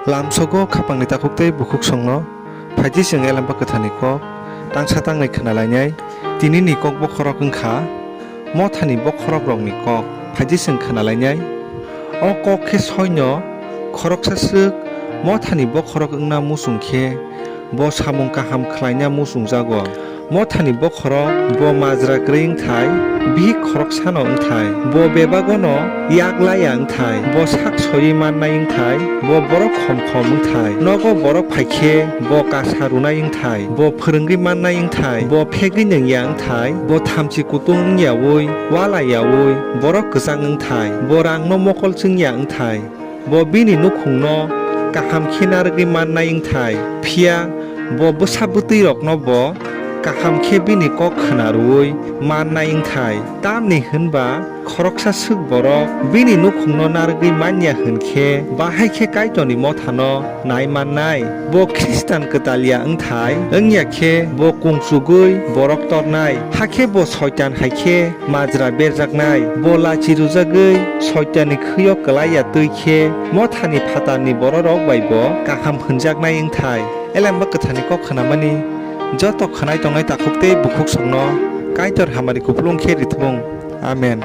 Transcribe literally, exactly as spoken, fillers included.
Lamsogo khapangni takhuk tei bukhuksongno phaidi chwng Elembakthani kok tangsa tangnwi khwnalainai. Tinini kok bokhorok wng kha Mothani Bokhorokrokni Kok. Phaidi chwng khwnalainai. O kok khe soino khoroksa swk mothani bokhorok wngna muchung khe bo samung kaham khlaina muchungjago. Mothani bokhorok bo majra kwrwi wngthai, bihik khoroksano wngthai, bo bebagono yak laya wngthai, bo sak soiwi mannai wngthai, bo borok khom khom wngthai, nogo borok phai khe bo kasa rwnai wngthai, bo phwrwngwi mannai wngthai, bo phegwi nung ya wngthai, bo thamchi kutung wng yaui, uala yaui, borok kwchang wngthai, bo rangno mokol chwng ya wngthai. Bo bini nukhungno kaham khe narwgwi mannai wngthai, phiya bo bwsa bwtwirokno bo kaham khe bini kok khna rwui mannai wngthai. Tamni hwn ba khoroksa swk borok bini nukhungno narwgwi man ya hwn khe, bahai khe Kaitorni mothano nai mannai. Bo Khristan kwtal ya wngthai, wng ya khe bo kung chugui borok tornai, hakhe bo Soitan hai khe majra berjaknai, bo lachi rwjagwi Soitanni khwi-o kwlai ya twi khe mothani phatarni bororok bai bo kaham hwnjaknai wngthai. Elembakthani kok khnamani joto khwnai tongnai takhuk tei bukhuksongno Kaitor hamari kupulung khe rithwng. Amen.